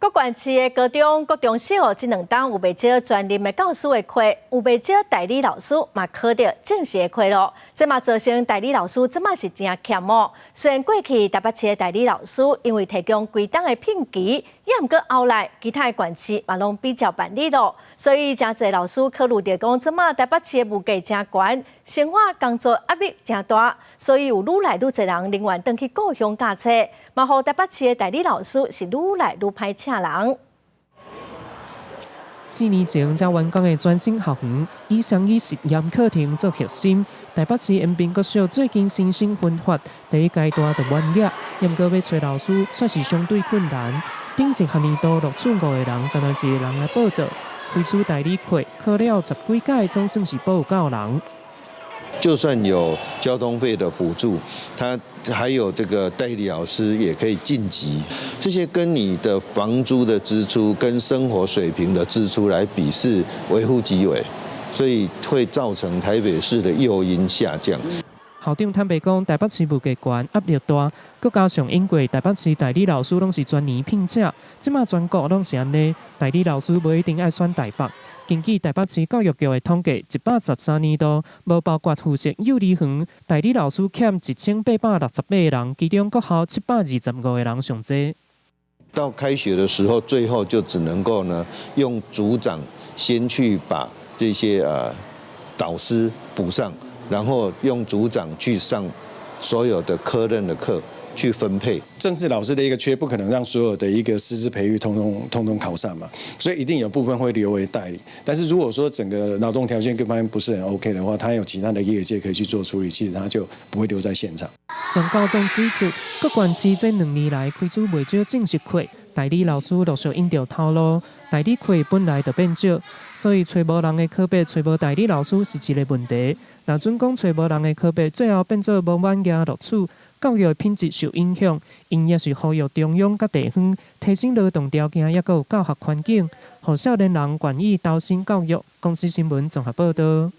各縣市的高中、國中小這兩冬有袂少專任的教師的課，有袂少代理老師嘛考著正式的課囉。這嘛造成代理老師這馬是誠欠哦。雖然過去台北市的代理老師因為提供規冬的聘期，也毋過後來其他的縣市嘛攏比照辦理囉，所以誠濟老師考慮著講，這馬台北市的物價誠懸，生活工作壓力誠大，所以有愈來愈濟人寧願轉去故鄉教冊，嘛予台北市的代理老師是愈來愈歹請人。 4年前才完工的全新校園，以雙語實驗課程做核心。台北市延平國小最近新生分發，第一階段就滿額，毋過欲揣老師煞是相對困難。頂一學年度錄取五個人，干焦一個人來報到，開出代理課，考了十幾屆，總算是報夠人。就算有交通費的補助，他還有這個代理老師也可以晉級，這些跟你的房租的支出跟生活水平的支出來比是微乎其微，所以會造成台北市的誘因下降。校長坦白講，台北市物價懸，壓力大，閣加上英國台北市代理老師攏是全年聘請，這馬全國攏是按呢，代理老師無一定愛選台北。根據台北市教育局的統計，113年度無包括附設幼兒園，代理老師欠1868個人，其中國校725個人上濟。到開學的時候，最後就只能夠呢，用組長先去把這些導師補上，然後用組長去上所有的科任的課。去分配。正式老師的一個缺，不可能讓所有的一個師資培育通通通通考上嘛，所以一定有部分會留為代理。但是如果說整個勞動條件各方面不是很 OK 的話，他有其他的業界可以去做處理，其實他就不會留在現場。全教總指出，各縣市這兩年來開出袂少正式課，代理老師陸續𪜶著頭路，代理課本來就變少，所以揣無人的科別，揣無代理老師是一個問題。若準講揣無人的科別，最後變做無滿額錄取，教育品質受影響。𪜶也是呼籲中央佮地方提升勞動條件，抑閣有教學環境，予少年人願意投身教育。公視新聞綜合報導。